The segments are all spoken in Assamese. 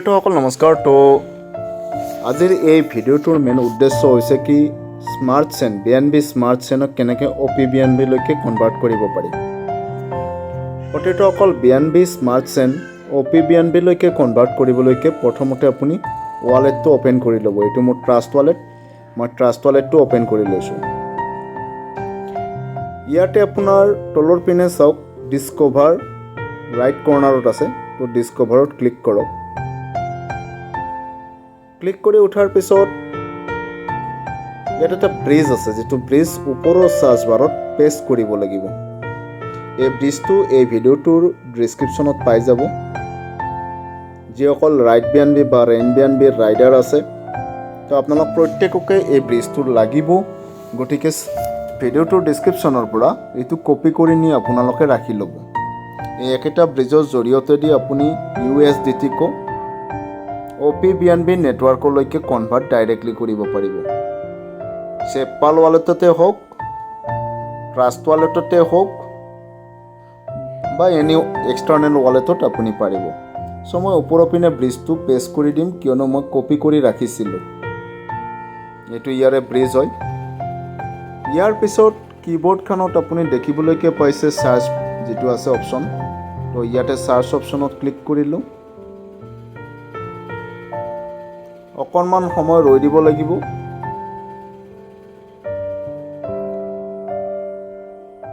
সতীৰ্থসকল নমস্কাৰ। তো আজিৰ এই ভিডিঅ'টোৰ মেইন উদ্দেশ্য হৈছে কি smart chain BNB smart চেইনক কেনেকৈ অ' পি বি এন বিলৈকে কনভাৰ্ট কৰিব পাৰি। সতীৰ্থসকল, BNB smart chain অ' পি বি এন বিলৈকে কনভাৰ্ট কৰিবলৈকে প্ৰথমতে আপুনি ৱালেটটো অ'পেন কৰি ল'ব। এইটো মোৰ ট্ৰাষ্ট ৱালেট, মই ট্ৰাষ্ট ৱালেটটো অ'পেন কৰি লৈছোঁ। ইয়াতে আপোনাৰ তলৰ পিনে চাওক, ডিছকভাৰ ৰাইট কৰ্ণাৰত আছে। তো ডিছকভাৰত ক্লিক কৰক। ক্লিক কৰি উঠাৰ পিছত ইয়াত এটা ব্ৰিজ আছে, যিটো ব্ৰিজ ওপৰৰ চাৰ্চ বাৰত পেষ্ট কৰিব লাগিব। এই ব্ৰিজটো এই ভিডিঅ'টোৰ ডিছক্ৰিপশ্যনত পাই যাব। যিসকল ৰাইড বি এন বি বা ৰেইন বি এন বিৰ ৰাইডাৰ আছে, তো আপোনালোক প্ৰত্যেককে এই ব্ৰিজটো লাগিব। গতিকে ভিডিঅ'টোৰ ডিছক্ৰিপশ্যনৰ পৰা এইটো কপি কৰি নি আপোনালোকে ৰাখি ল'ব। এই একেটা ব্ৰিজৰ জৰিয়তে দি আপুনি ইউ এছ ডি টিকো O' P B N B নেটৱৰ্কলৈকে কনভাৰ্ট ডাইৰেক্টলি কৰিব পাৰিব। চেপাল ৱালেটতে হওক, ট্ৰাষ্ট ৱালেটতে হওক বা এনি এক্সটাৰ্নেল ৱালেটত আপুনি পাৰিব। চ' মই ওপৰৰ পিনে ব্ৰিজটো পেষ্ট কৰি দিম, কিয়নো মই কপি কৰি ৰাখিছিলোঁ। এইটো ইয়াৰে ব্ৰিজ হয়। ইয়াৰ পিছত কীবৰ্ডখনত আপুনি দেখিবলৈকে পাইছে চাৰ্চ যিটো আছে অপশ্যন। তো ইয়াতে চাৰ্চ অপশ্যনত ক্লিক কৰিলোঁ। অকণমান সময় ৰৈ দিব লাগিব।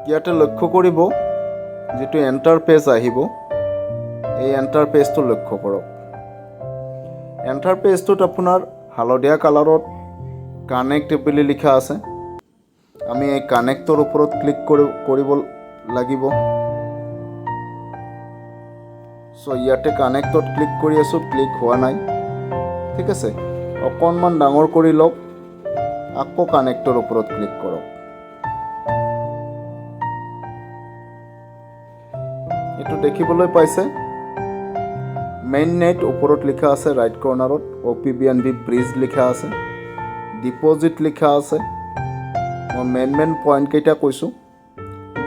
ইয়াতে লক্ষ্য কৰিব, যিটো এণ্টাৰ পেজ আহিব, এই এণ্টাৰ পেজটো লক্ষ্য কৰক। এণ্টাৰ পেজটোত আপোনাৰ হালধীয়া কালাৰত কানেক্ট বুলি লিখা আছে। আমি এই কানেক্টৰ ওপৰত ক্লিক কৰিব লাগিব। চ' ইয়াতে কানেক্টত ক্লিক কৰি আছোঁ, ক্লিক হোৱা নাই। ঠিক আছে, অকণমান ডাঙৰ কৰি লওক। আকৌ কানেক্টৰ ওপৰত ক্লিক কৰক। এইটো দেখিবলৈ পাইছে, মেইন নেট ওপৰত লিখা আছে, ৰাইট কৰ্ণাৰত O' P B N B bridge লিখা আছে, ডিপ'জিট লিখা আছে। মই মেইন মেইন পইণ্টকেইটা কৈছোঁ।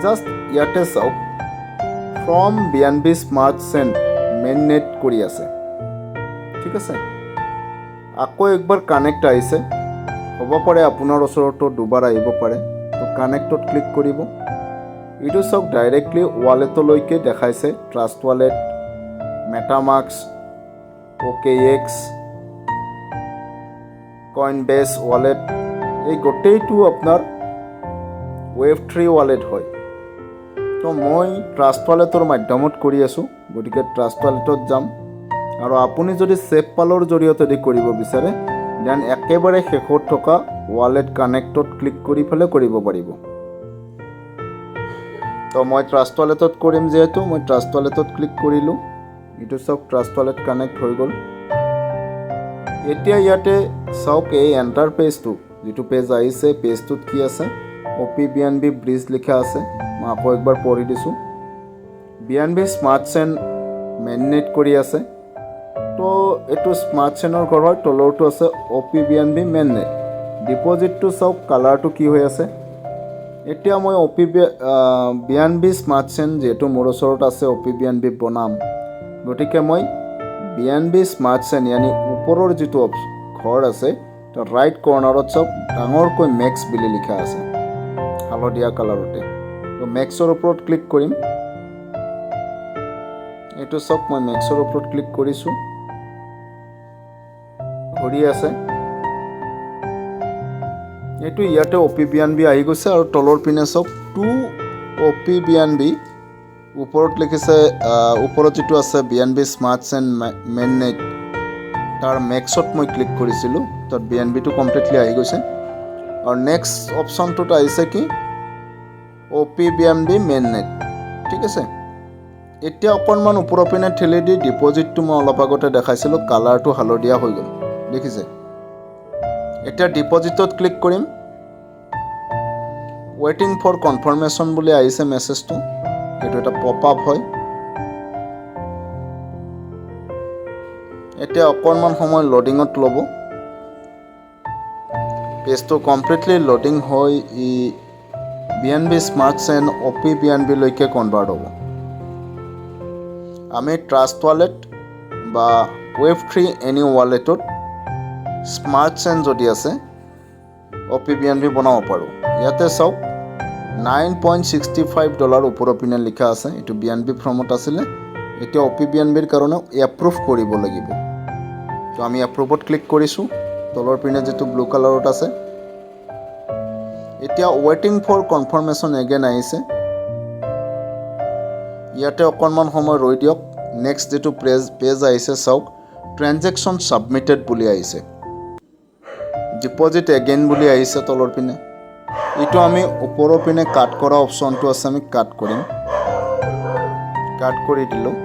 জাষ্ট ইয়াতে চাওক, from BNB smart chain main net কৰি আছে। ঠিক আছে, আকৌ একবাৰ কানেক্ট আহিছে। হ'ব পাৰে আপোনাৰ ওচৰতো দুবাৰ আহিব পাৰে। তো কানেক্টত ক্লিক কৰিব। এইটো চাওক, ডাইৰেক্টলি ৱালেটলৈকে দেখাইছে, ট্ৰাষ্ট ৱালেট, মেটামাস্ক, অ' কে এক্স, কইন বেছ ৱালেট, এই গোটেইটো আপোনাৰ ৱেব 3 ৱালেট হয়। তো মই ট্ৰাষ্ট ৱালেটৰ মাধ্যমত কৰি আছোঁ, গতিকে ট্ৰাষ্ট ৱালেটত যাম। আৰু আপুনি যদি চেফপালৰ জৰিয়তে দি কৰিব বিচাৰে, then একেবাৰে শেষত থকা ৱালেট কানেক্টত ক্লিক কৰি পেলাই কৰিব পাৰিব। তো মই ট্ৰাষ্ট ৱালেটত কৰিম যিহেতু, মই ট্ৰাষ্ট ৱালেটত ক্লিক কৰিলোঁ। এইটো চাওক, ট্ৰাষ্ট ৱালেট কানেক্ট হৈ গ'ল। এতিয়া ইয়াতে চাওক, এই এণ্টাৰ পেজটো, যিটো পেজ আহিছে, পেজটোত কি আছে? O' P B N B bridge লিখা আছে। মই আকৌ একবাৰ পঢ়ি দিছোঁ। BNB smart chain mainnet কৰি আছে। তো এইটো স্মাৰ্ট চেইনৰ ঘৰ হয়। তলৰটো আছে O' P B N B mainnet. ডিপ'জিটটো চাওক, কালাৰটো কি হৈ আছে। এতিয়া মই O' P B N B smart chain যিহেতু মোৰ ওচৰত আছে, O' P B N B বনাম। গতিকে মই B N B smart chain, ইয়ানি ওপৰৰ যিটো ঘৰ আছে, তাৰ ৰাইট কৰ্ণাৰত চাওক, ডাঙৰকৈ মেক্স বুলি লিখা আছে হালধীয়া কালাৰতে। তো মেক্সৰ ওপৰত ক্লিক কৰিম। এইটো চাওক, মই মেক্সৰ ওপৰত ক্লিক কৰিছোঁ, ঘূৰি আছে। এইটো ইয়াতে O' P B N B আহি গৈছে। আৰু তলৰ পিনে চাওক, to O' P B N B ওপৰত লিখিছে। ওপৰত যিটো আছে B N B smart chain main net, তাৰ মেক্সত মই ক্লিক কৰিছিলোঁ। তাত বি এন বিটো কমপ্লিটলি আহি গৈছে। আৰু নেক্সট অপশ্যনটোত আহিছে কি? O' P B N B main net. ঠিক আছে, এতিয়া অকণমান ওপৰৰ পিনে ঠেলি দি ডিপ'জিটটো মই অলপ আগতে দেখাইছিলোঁ, কালাৰটো হালধীয়া হৈ গ'ল, দেখিছে? এতিয়া ডিপ'জিটত ক্লিক কৰিম। ৱেইটিং ফৰ কনফাৰ্মেশ্যন বুলি আহিছে মেছেজটো। এইটো এটা পপ আপ হয়। এতিয়া অকণমান সময় লোডিঙত ল'ব। পেজটো কমপ্লিটলি লোডিং হৈ E B N B smart chain অ' পি বি এন বিলৈকে কনভাৰ্ট হ'ব। আমি ট্ৰাষ্ট ৱালেট বা ৱেব 3 এনি ৱালেটত স্মাৰ্ট চেইন যদি আছে, O' P B N B বনাব পাৰোঁ। ইয়াতে চাওক, $9.65 ওপৰৰ পিনে লিখা আছে। এইটো বি এন বি ফৰ্মত আছিলে। এতিয়া অ' পি বি এন বিৰ কাৰণে এপ্ৰুভ কৰিব লাগিব। তো আমি এপ্ৰুভত ক্লিক কৰিছোঁ, তলৰ পিনে যিটো ব্লু কালাৰত আছে। এতিয়া ৱেইটিং ফৰ কনফাৰ্মেশ্যন এগেইন আহিছে। ইয়াতে অকণমান সময় ৰৈ দিয়ক। নেক্সট যিটো পেজ আহিছে চাওক, ট্ৰেনজেকশ্যন ছাবমিটেড বুলি আহিছে, ডিপ'জিট এগেইন বুলি আহিছে তলৰ পিনে। এইটো আমি ওপৰৰ পিনে কাট কৰা অপশ্যনটো আছে, আমি কাট কৰিম। কাট কৰি দিলোঁ।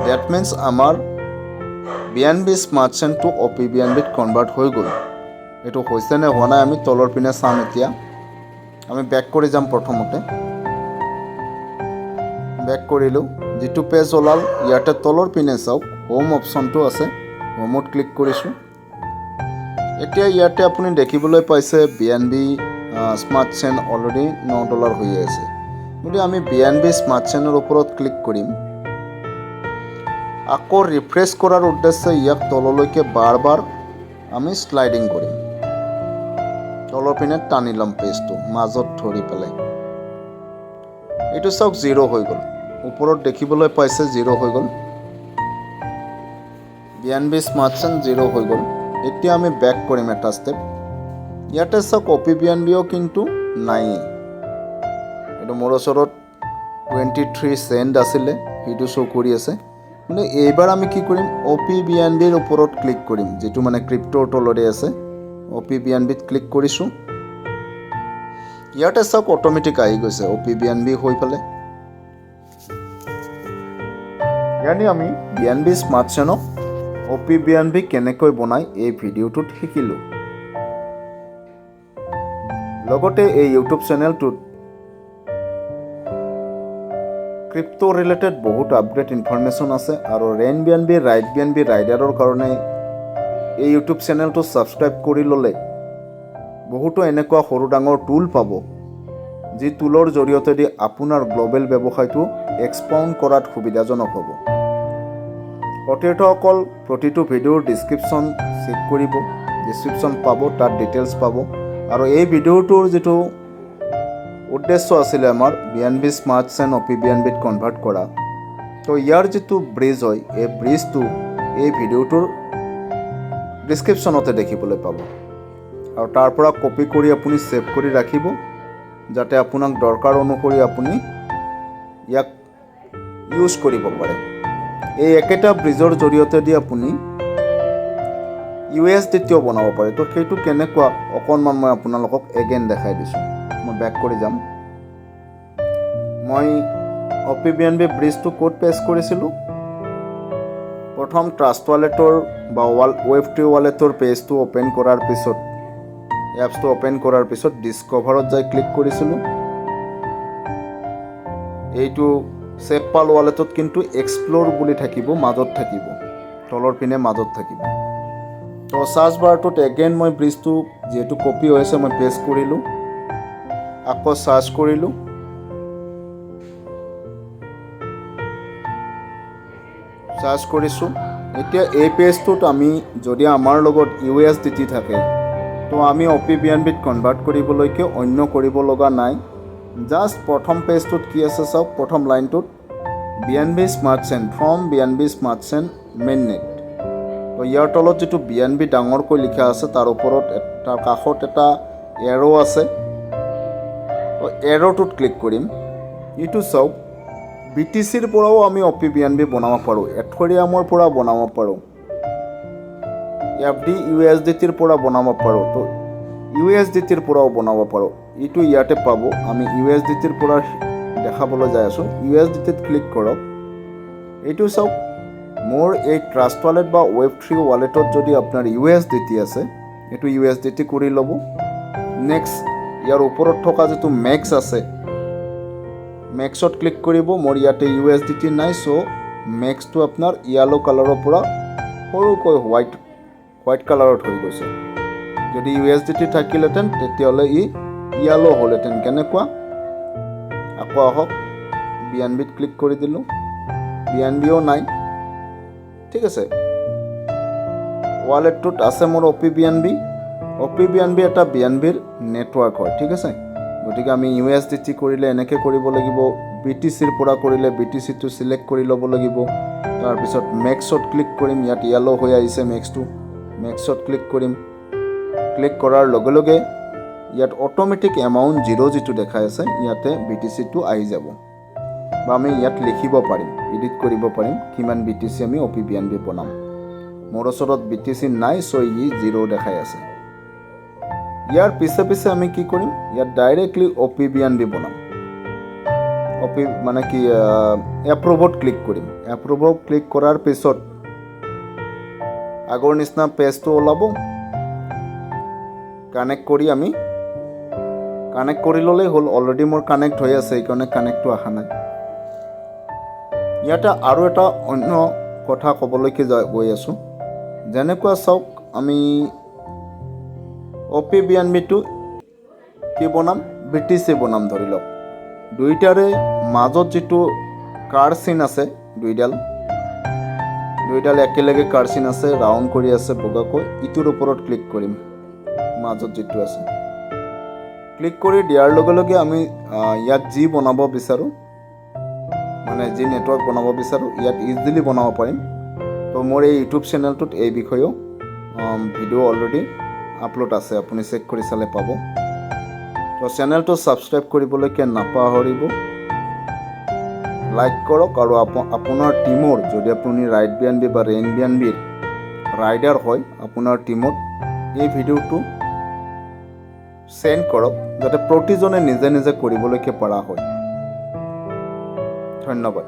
That means আমাৰ বি এন বি স্মাৰ্ট চেইনটো অ' পি বি এন বিত কনভাৰ্ট হৈ গ'ল। এইটো হৈছে নে হোৱা নাই, আমি তলৰ পিনে চাম। এতিয়া আমি বেক কৰি যাম। প্ৰথমতে বেক কৰিলোঁ। যিটো পেজ ওলাল, ইয়াতে তলৰ পিনে চাওক, হোম অপশ্যনটো আছে। হোমত ক্লিক কৰিছোঁ। এতিয়া ইয়াতে আপুনি দেখিবলৈ পাইছে, B N B smart chain already $9 হৈ আছে। গতিকে আমি বি এন বি স্মাৰ্ট চেইনৰ ওপৰত ক্লিক কৰিম। আকৌ ৰিফ্ৰেছ কৰাৰ উদ্দেশ্যে ইয়াক তললৈকে বাৰ বাৰ আমি শ্লাইডিং কৰিম। তলৰ পিনে টানি ল'ম পেজটো মাজত ধৰি পেলাই। এইটো চাওক, জিৰ' হৈ গ'ল। ওপৰত দেখিবলৈ পাইছে, জিৰ' হৈ গ'ল। B N B smart chain zero হৈ গ'ল। এতিয়া আমি বেক কৰিম এটা ষ্টেপ। ইয়াতে চাওক, অ' পি বি এন বিও কিন্তু নায়েই। এইটো মোৰ ওচৰত 23 চেণ্ট আছিলে, সেইটো শ্ব' কৰি আছে। মানে এইবাৰ আমি কি কৰিম? অ' পি বি এন বিৰ ওপৰত ক্লিক কৰিম, যিটো মানে ক্ৰিপ্ট'ৰ তলতে আছে। অ' পি বি এন বিত ক্লিক কৰিছোঁ। ইয়াতে চাওক, অট'মেটিক আহি গৈছে অ' পি বি এন বি হৈ পেলাই। ইয়ানি আমি বি এন বি স্মাৰ্ট চেইনক অ' পি বি এন বি কেনেকৈ বনায়, এই ভিডিঅ'টোত শিকিলোঁ। লগতে এই ইউটিউব চেনেলটোত ক্ৰিপ্ট' ৰিলেটেড বহুত আপডেট ইনফৰমেশ্যন আছে আৰু rain B N B, ride B N B ৰাইডাৰৰ কাৰণে এই ইউটিউব চেনেলটো ছাবস্ক্ৰাইব কৰি ল'লে বহুতো এনেকুৱা সৰু ডাঙৰ টুল পাব, যি টুলৰ জৰিয়তে দি আপোনাৰ গ্ল'বেল ব্যৱসায়টো এক্সপাউণ্ড কৰাত সুবিধাজনক হ'ব। সতীৰ্থসকল, প্ৰতিটো ভিডিঅ'ৰ ডিছক্ৰিপশ্যন চেক কৰিব। ডিছক্ৰিপশ্যন পাব, তাত ডিটেইলছ পাব। আৰু এই ভিডিঅ'টোৰ যিটো উদ্দেশ্য আছিলে আমাৰ B N B smart chain অ' পি বি এন বিত কনভাৰ্ট কৰা, তো ইয়াৰ যিটো ব্ৰিজ হয়, এই ব্ৰিজটো এই ভিডিঅ'টোৰ ডিছক্ৰিপশ্যনতে দেখিবলৈ পাব আৰু তাৰ পৰা কপি কৰি আপুনি ছেভ কৰি ৰাখিব, যাতে আপোনাক দৰকাৰ অনুসৰি আপুনি ইয়াক ইউজ কৰিব পাৰে। এই একেটা ব্ৰিজৰ জৰিয়তে দি আপুনি ইউ এছ ডি টিও বনাব পাৰে। তো সেইটো কেনেকুৱা, অকণমান মই আপোনালোকক এগেইন দেখাই দিছোঁ। মই বেক কৰি যাম। মই O' P B N B ব্ৰিজটো ক'ত পেষ্ট কৰিছিলোঁ? প্ৰথম ট্ৰাষ্ট ৱালেটৰ বা ৱেব 3 ৱালেটৰ পেজটো অ'পেন কৰাৰ পিছত, এপছটো অ'পেন কৰাৰ পিছত ডিছকভাৰত যাই ক্লিক কৰিছিলোঁ। এইটো ছেফপাল ৱালেটত কিন্তু এক্সপ্ল'ৰ বুলি থাকিব, মাজত থাকিব, তলৰ পিনে মাজত থাকিব। তো চাৰ্চ বাৰটোত এগেইন মই ব্ৰিজটো যিহেতু কপি হৈছে, মই পেষ্ট কৰিলোঁ। আকৌ চাৰ্চ কৰিলোঁ। চাৰ্চ কৰিছোঁ। এতিয়া এই পেজটোত আমি যদি আমাৰ লগত ইউ এছ ডি টি থাকে, তো আমি অ' পি বি এন বিত কনভাৰ্ট কৰিবলৈকে অন্য কৰিব লগা নাই। জাষ্ট প্ৰথম পেজটোত কি আছে চাওক। প্ৰথম লাইনটোত BNB Smart Chain from BNB Smart Chain main net। তো ইয়াৰ তলত যিটো বি এন বি ডাঙৰকৈ লিখা আছে, তাৰ ওপৰত তাৰ কাষত এটা এৰ' আছে। তো এৰ'টোত ক্লিক কৰিম। এইটো চাওক, বি টি চিৰ পৰাও আমি অ' পি বি এন বি বনাব পাৰোঁ, এথৰিয়ামৰ পৰা বনাব পাৰোঁ, F D U S D টিৰ পৰা বনাব পাৰোঁ, তো ইউ এছ ডি টিৰ পৰাও বনাব পাৰোঁ। এইটো ইয়াতে পাব। আমি ইউ এছ ডি টিৰ পৰা দেখাবলৈ যাই আছোঁ। ইউ এছ ডি টিত ক্লিক কৰক। এইটো চাওক, মোৰ এই ট্ৰাষ্ট ৱালেট বা ৱেব 3 ৱালেটত যদি আপোনাৰ ইউ এছ ডি টি আছে, এইটো ইউ এছ ডি টি কৰি ল'ব। নেক্সট ইয়াৰ ওপৰত থকা যিটো মেক্স আছে, মেক্সত ক্লিক কৰিব। মোৰ ইয়াতে ইউ এছ ডি টি নাই, চ' মেক্সটো আপোনাৰ য়েল্ল' কালাৰৰ পৰা সৰুকৈ হোৱাইট হোৱাইট কালাৰত হৈ গৈছে। যদি ইউ এছ ডি টি থাকিলেহেঁতেন, তেতিয়াহ'লে ই য়েল্ল' হ'লহেঁতেন। কেনেকুৱা? আকৌ আহক, বি এন বিত ক্লিক কৰি দিলোঁ। বি এন বিও নাই। ঠিক আছে। ৱালেটটোত আছে মোৰ অ' P B N B. অ' পি বি এন বি এটা বি এন বিৰ নেটৱৰ্ক হয়, ঠিক আছে। গতিকে আমি ইউ এছ ডি টি কৰিলে এনেকৈ কৰিব লাগিব। বি টি চিৰ পৰা কৰিলে বি টি চিটো চিলেক্ট কৰি ল'ব লাগিব। তাৰপিছত মেক্সত ক্লিক কৰিম। ইয়াত য়েল' হৈ আহিছে মেক্সটো। মেক্সত ক্লিক কৰিম। ক্লিক কৰাৰ লগে লগে ইয়াত অট'মেটিক এমাউণ্ট জিৰ' যিটো দেখাই আছে, ইয়াতে বি টি চিটো আহি যাব বা আমি ইয়াত লিখিব পাৰিম, এডিট কৰিব পাৰিম কিমান বি টি চি আমি অ' পি বি এন বি বনাম। মোৰ ওচৰত বি টি চি নাই, চ' ই জিৰ' দেখাই আছে। ইয়াৰ পিছে পিছে আমি কি কৰিম? ইয়াত ডাইৰেক্টলি অ' পি বি এন বি বনাম। অ' পি মানে কি, এপ্ৰুভত ক্লিক কৰিম। এপ্ৰুভত ক্লিক কৰাৰ পিছত আগৰ নিচিনা পেজটো ওলাব। কানেক্ট কৰি আমি কানেক্ট কৰি ল'লেই হ'ল। অলৰেডি মোৰ কানেক্ট হৈ আছে, সেইকাৰণে কানেক্টটো অহা নাই। ইয়াতে আৰু এটা অন্য কথা ক'বলৈকে গৈ আছোঁ। যেনেকুৱা চাওক, আমি অ' পি বি এন বিটো কি বনাম, বি টি চি বনাম ধৰি লওক। দুইটাৰে মাজত যিটো কাৰ চিন আছে, দুইডাল দুইডাল একেলগে কাৰ চিন আছে, ৰাউণ্ড কৰি আছে বগাকৈ, ইটোৰ ওপৰত ক্লিক কৰিম। মাজত যিটো আছে, ক্লিক কৰি দিয়াৰ লগে লগে আমি ইয়াত যি বনাব বিচাৰোঁ, মানে যি নেটৱৰ্ক বনাব বিচাৰোঁ, ইয়াত ইজিলি বনাব পাৰিম। তো মোৰ এই ইউটিউব চেনেলটোত এই বিষয়েও ভিডিঅ' অলৰেডি আপলোড আছে, আপুনি চেক কৰি চালে পাব। তো চেনেলটো ছাবস্ক্ৰাইব কৰিবলৈকে নাপাহৰিব, লাইক কৰক আৰু আপোনাৰ টীমৰ, যদি আপুনি ৰাইড বি এন বি বা ৰেইন বি এন বিৰ ৰাইডাৰ হয়, আপোনাৰ টীমত এই ভিডিঅ'টো চেণ্ড কৰক, যাতে প্ৰতিজনে নিজে নিজে কৰিবলৈকে পৰা হয়। ধন্যবাদ।